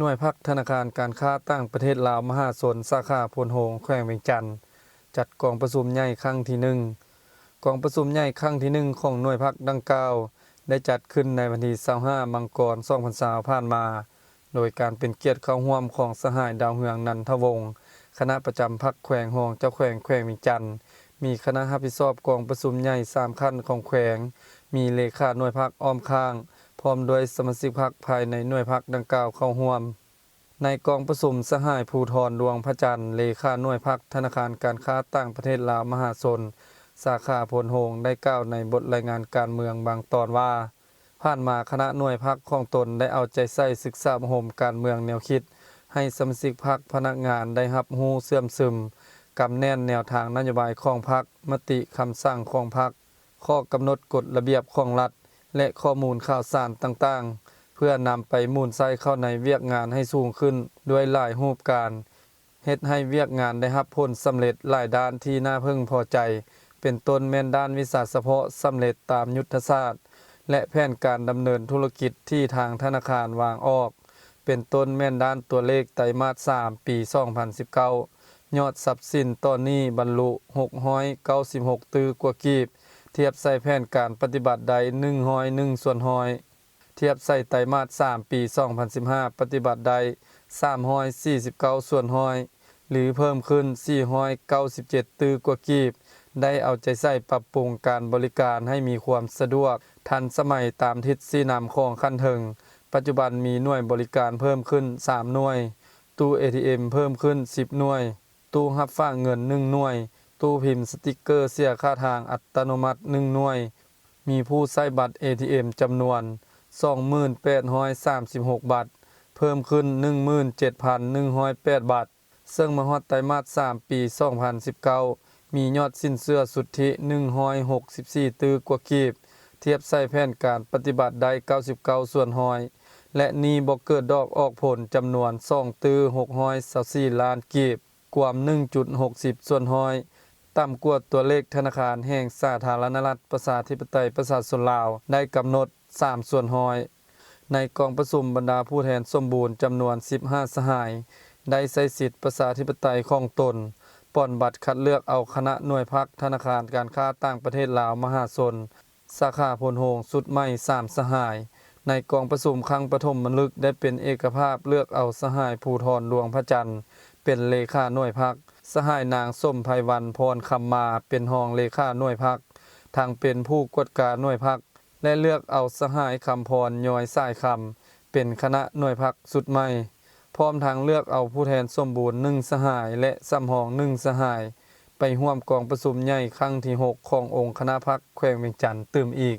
ໜ່ວຍພັກທະນາຄານການຄ້າຕ່າງປະເທດລາວມະຫາຊົນ ສາຂາໂພນໂຮງ ແຂວງວຽງຈັນ ຈັດກອງປະຊຸມໃຫຍ່ຄັ້ງທີໜຶ່ງ. ກອງປະຊຸມໃຫຍ່ຄັ້ງທີໜຶ່ງຂອງໜ່ວຍພັກດັ່ງກ່າວ ໄດ້ຈັດຂຶ້ນໃນວັນທີຊາວຫ້າ ມັງກອນ ສອງພັນຊາວ ຜ່ານມາ, ໂດຍການເປັນກຽດເຂົ້າຮ່ວມຂອງສະຫາຍ ດາວເຮືອງ ນັນທະວົງ ຄະນະປະຈຳພັກແຂວງ, ຮອງເຈົ້າແຂວງແຂວງວຽງຈັນ, ມີຄະນະຮັບຜິດຊອບກອງປະຊຸມໃຫຍ່ສາມຂັ້ນຂອງແຂວງ, ມີເລຂາໜ່ວຍພັກອ້ອມຂ້າງ ພ້ອມດ້ວຍສະມາຊິກພັກພາຍໃນໜ່ວຍພັກດັ່ງກ່າວເຂົ້າຮ່ວມ. ໃນກອງປະຊຸມ, ສະຫາຍ ພູທອນ ດວງພະຈັນ ເລຂາໜ່ວຍພັກທະນາຄານການຄ້າຕ່າງປະເທດລາວມະຫາຊົນ ສາຂາໂພນໂຮງ ໄດ້ກ່າວໃນບົດລາຍງານການເມືອງບາງຕອນວ່າ, ຜ່ານມາຄະນະໜ່ວຍພັກຂອງຕົນໄດ້ເອົາໃຈໃສ່ສຶກສາອົບຮົມການເມືອງແນວຄິດ ໃຫ້ສະມາຊິກພັກ, ພະນັກງານໄດ້ຮັບຮູ້ເຊື່ອມຊຶມ, ກຳແໜ້ນແນວທາງນະໂຍບາຍຂອງພັກ, ມະຕິຄຳສັ່ງຂອງພັກ, ຂໍ້ກຳນົດກົດລະບຽບຂອງລັດ ແລະ ຂໍ້ມູນຂ່າວສານຕ່າງໆ ເພື່ອນຳໄປໝູນໃຊ້ເຂົ້າໃນວຽກງານໃຫ້ສູງຂຶ້ນດ້ວຍຫຼາຍຮູບການ, ເຮັດໃຫ້ວຽກງານໄດ້ຮັບຜົນສຳເລັດຫຼາຍດ້ານທີ່ໜ້າເພິ່ງພໍໃຈ, ເປັນຕົ້ນແມ່ນດ້ານວິຊາສະເພາະສຳເລັດຕາມຍຸດທະສາດ ແລະ ແຜນການດຳເນີນທຸລະກິດທີ່ທາງທະນາຄານວາງອອກ, ເປັນຕົ້ນແມ່ນດ້ານຕົວເລກໄຕມາດສາມ ປີສອງພັນສິບເກົ້າ, ຍອດຊັບສິນຕໍ່ໜີ້ບັນລຸຫົກຮ້ອຍເກົ້າສິບຫົກຕື້ກວ່າກີບ, ທຽບໃສ່ແຜນການປະຕິບັດໄດ້ໜຶ່ງຮ້ອຍໜຶ່ງສ່ວນຮ້ອຍ, ທຽບໃສ່ໄຕມາດສາມ ປີສອງພັນສິບຫ້າ ປະຕິບັດໄດ້ສາມຮ້ອຍສີ່ສິບເກົ້າສ່ວນຮ້ອຍ ຫຼື ເພີ່ມຂຶ້ນສີ່ຮ້ອຍເກົ້າສິບເຈັດຕື້ກວ່າກີບ, ໄດ້ເອົາໃຈໃສ່ປັບປຸງການບໍລິການໃຫ້ມີຄວາມສະດວກ, ທັນສະໄໝຕາມທິດຊີ້ນຳຂອງຂັ້ນເທິງ. ປັດຈຸບັນມີໜ່ວຍບໍລິການເພີ່ມຂຶ້ນສາມໜ່ວຍ, ຕູ້ເອທີເອັມເພີ່ມຂຶ້ນສິບໜ່ວຍ, ຕູ້ຮັບຝາກເງິນໜຶ່ງໜ່ວຍ, ຕູ້ພິມສະຕິກເກີເສຍຄ່າທາງອັດຕະໂນມັດໜຶ່ງໜ່ວຍ, ມີຜູ້ໃຊ້ບັດເອທີເອັມຈຳນວນສອງໝື່ນແປດຮ້ອຍສາມສິບຫົກບັດ, ເພີ່ມຂຶ້ນໜຶ່ງໝື່ນເຈັດພັນໜຶ່ງຮ້ອຍແປດບັດ. ເຊິ່ງມາຮອດໄຕມາດສາມ ປີສອງພັນສິບເກົ້າ ມີຍອດສິນເຊື່ອສຸດທິໜຶ່ງຮ້ອຍຫົກສິບສີ່ຕື້ກວ່າກີບ, ທຽບໃສ່ແຜນການປະຕິບັດໄດ້ເກົ້າສິບເກົ້າສ່ວນຮ້ອຍ ແລະ ໜີ້ບໍ່ເກີດດອກອອກຜົນຈຳນວນສອງຕື້ຫົກຮ້ອຍຊາວສີ່ລ້ານກີບ, ກວມໜຶ່ງຈຸດຫົກສິບສ່ວນຮ້ອຍ, ຕ່ຳກວ່າຕົວເລກທະນາຄານແຫ່ງສາທາລະນະລັດ ປະຊາທິປະໄຕ ປະຊາຊົນລາວ ໄດ້ກຳນົດສາມສ່ວນຮ້ອຍ. ໃນກອງປະຊຸມ, ບັນດາຜູ້ແທນສົມບູນຈຳນວນສິບຫ້າສະຫາຍ ໄດ້ໃຊ້ສິດປະຊາທິປະໄຕຂອງຕົນ, ປ່ອນບັດຄັດເລືອກເອົາຄະນະໜ່ວຍພັກທະນາຄານການຄ້າຕ່າງປະເທດລາວມະຫາຊົນ ສາຂາໂພນໂຮງຊຸດໃໝ່ສາມສະຫາຍ. ໃນກອງປະຊຸມຄັ້ງປະຖົມມະລຶກ ໄດ້ເປັນເອກະພາບເລືອກເອົາສະຫາຍ ພູທອນ ດວງພະຈັນ ເປັນເລຂາໜ່ວຍພັກ, ສະຫາຍ ນາງ ສົມໄພວັນ ພອນຄຳມາ ເປັນຮອງເລຂາໜ່ວຍພັກ, ທັງເປັນຜູ້ກວດກາໜ່ວຍພັກ ແລະ ເລືອກເອົາສະຫາຍ ຄຳພອນ ຍ້ອຍສາຍຄຳ ເປັນຄະນະໜ່ວຍພັກຊຸດໃໝ່, ພ້ອມທັງເລືອກເອົາຜູ້ແທນສົມບູນໜຶ່ງສະຫາຍ ແລະ ສຳຮອງໜຶ່ງສະຫາຍ ໄປຮ່ວມກອງປະຊຸມໃຫຍ່ຄັ້ງທີຫົກ ຂອງອົງຄະນະພັກແຂວງວຽງຈັນຕື່ມອີກ.